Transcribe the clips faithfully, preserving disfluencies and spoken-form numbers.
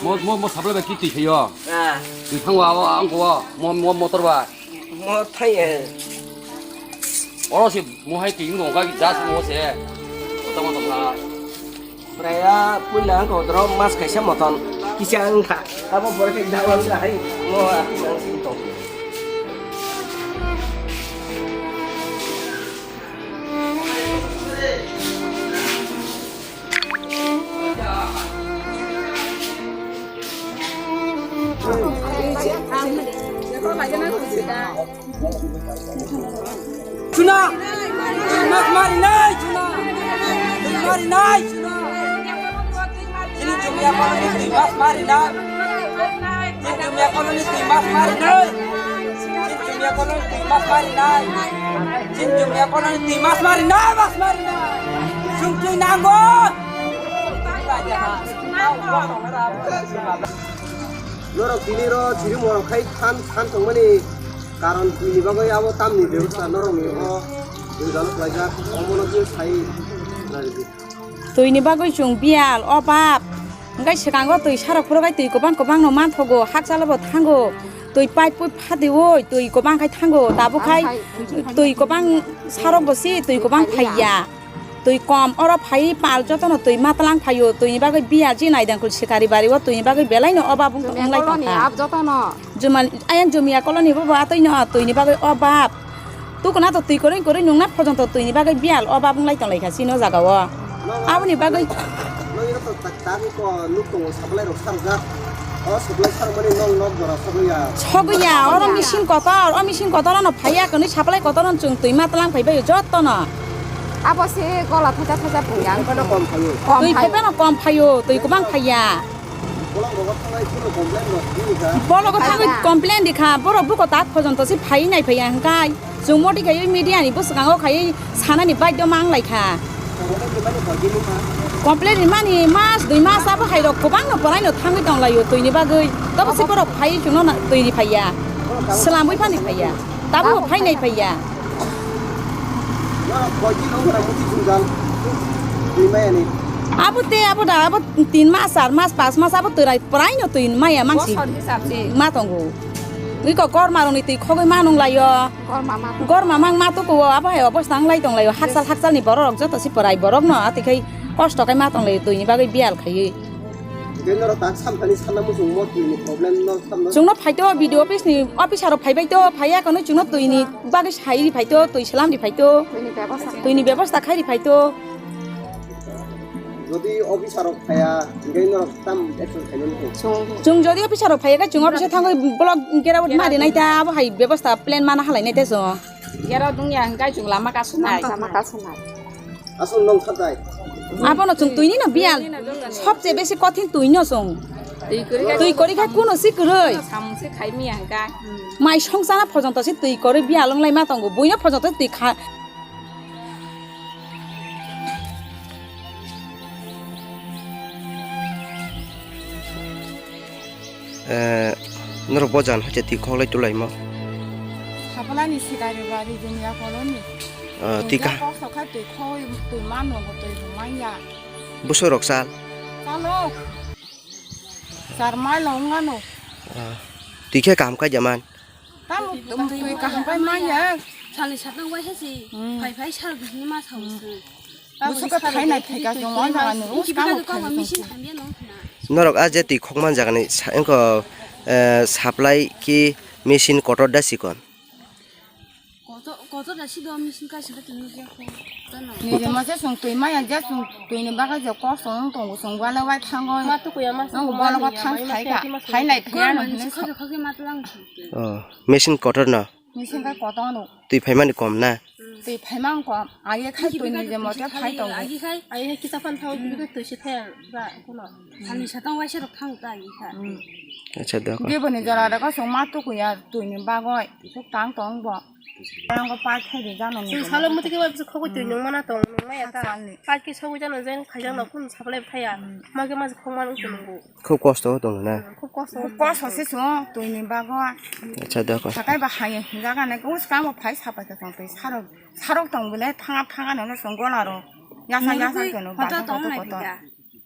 Mo, mo, mo supply bai kiti khayo. Ah. Twi thangwa, o, ang ko, mo, mo, motor ba. Mo thai, eh. Oro se mo hai twi ngo ga das mo se. Tama tama. Praya puila ang ko dro mas kaisa moton. Kisa ang kha. Abo bore ke dawa sa hai. Mo aku ang sing tong. Chuna! Mas mari nai, chuna! Mari nai, chuna! Ini jumia kalau ini mas mari nai. Jin jumia koloni twi mas mari nai. Jin jumia koloni twi mas mari nai. Jin jumia koloni twi mas mari nai, mas mari nai. Sungtwi nango. Norok tini ro chiri morok khai than than tongmani karon tini bagwi abo tamni bebostha norok ni o jalo khlaijak omono twi sai. Twini bagwi chwng biyal, obab. Hwnkhe swkango twi sarok phuru bai twi kwbang kwbangno manthogo, hakchalo bo thango. Twi pipe pui phadiui twi kwbang khai thango. Tabuk khai twi kwbang sarok bo si twi kwbang phaiya. Twi kom oro phai pal jotono twi matlang phaio. Twini bagwi biyal je naidangkul swkari bario twini bagwi belaino obab wng tongkha. Jotono. Jumal-, ayang jumia koloni bo bo atwino twini bagwi obab. Tukuna to twi kwrwi kwrwi nungna phojongto twini bagwi biyal obab wng lai tong lai kha chini o jaga o. Aboni bagwi. Nogwi rok tak tak ko nuk tongo supply rok sarjak. O supply sarmani nong nok jora sogwi ya. Sogwi ya, oro machine kotor, o machine kotor ano phaiya kwnwi supply kotor ano chwng twi matlang phai bai jotono. Abo se gola thaisa thaisa phungya. Phaiphano kom phaio. Twi phaiphano kom phaio, twi kwbang phaiya. Bolok rogo thangwi phuru complain rok di kha. Bolok thangwi complain di kha, borok buko tak phojongto se phai nai phaiya hwnkhe. Chwng moti khaiwi media ni bwskango khaiwi sanani baidyo mang lai kha. Complain rimani mas dui mas abo hai rok kwbangno pwraino thangwi tong laio twini bagwi. Tobo se borok phaiwi chwngno na-, twi ri phaiya. Swlamwi phani phaiya. Tabukbo phainai phaiya. Abo te abo da abo tin mas, char mas, pas mas abo twrai pwraino twi maya mangsi ma tongo. Iko korma rokni twi khogwi ma nung laio. Gorma mang ma tukuo, abo hai obo swtang lai tong laio, hakchal hakchal ni borok rok joto se pwrai borok no, ati khai kosto khai ma tong laio, twi ni bagwi biyal khaiwi. Tei norok tak samthani sanna muchung mo twi ni problem no samno. Chwngno phaito B D O office ni officer rok phaibai to, phaiya kono chwngno twi ni bagwi sai ri phaito, twi selam ri phaito. Twi ni bebosta khai ri phaito. Jodi officer rok phaiya, hingke norok tam action khainani khe? Chwng jodi officer rok phaiya khe, chwng office o thangwi block gera o ma rinai ta, abo hai bebosta plan mana halai nai ta chwng. Gera o dungya hingkai chwng lama kasunai. Lama kasunai. Aswk nong satai. Abono chwng twi ni no biyal. Sobse besi kothin twi no chwng. Twi kwrwi khai kuno si kwrwi. Samung se khai miya hingka. Mai songchana phojongto se twi kwrwi biyal wng lai ma tongo. Buino phojongto twi kha. Eh, norok bo jan hacha twi khoklai tulaimo. Sapalani sikari bari jumya koloni. Ah, twi ka- Jumya kok sokha twi khoi twi mano twi manya. Buso rok sal. Salo. Sar mai lo ngano. Ah, twi khe kaham khai jaman. Tamo twi kaham pai manya. Salni satang waisa si. Hmm. Phai phai sal bini ma sao si. Buso ka phai nai phai ka jong wan jang anu. Ki bini ka machine hamya no na. Norok a je twi khokman jagani sa-, engko, eh, supply ki machine kotor da sikon. Kotor, kotor da si do machine ka sila tini je ko. Nije masa song twi maya je song twi ni baga je kok song tong song wala wai thango. Ma tu kuya ma song wala wai thang khai ka. Khai nai khai ano hine. Khaje khaje ma tu lang. Oh, machine kotor no. Machine kai kotor no. Twi phaimani kom na. Twi phaimang kom. Aye khai twi nije mote phai tong. Aye khai, aye khai kisa phan thao, kisa twi se thai ba kuno. Ani satang waisa rok thang ta aye khai. Acha da ko. Giboni jora da ko song ma tu kuya twi ni bagoi. Suk tang tong bo. Ang ko pai khai de jano ni. Salo muti ke ba khogoi twi nung mana tong, nung maya ta. Pai ke sogoi jano jen khai jano kun saplai thaya. Ma ke ma khong ma nung tong go. Khub kosto o tongo na? Khub kosto. Khub kosto se chwng twi ni bago. Acha da ko. Sakai ba hai jaga na ko skang bo phai sapai ka tong twi sarok, sarok tong bole thanga thanga no song gola ro. Yasa yasa ke no ba koto koto.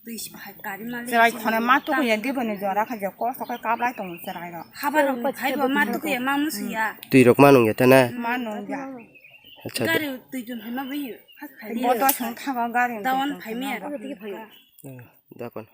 Twi si bahai gari malik. Chwrai khone ma tukuya diboni jora kha je kosto khe kablai tongo chwrai rok. Habar rok phai bo ma tukuya ma musuya. Twi rok ma nungya tene. Ma nungya. Acha. Gari twi tun phai ma bai. Boto sung thago gari. Dawan phai miya. Dakon.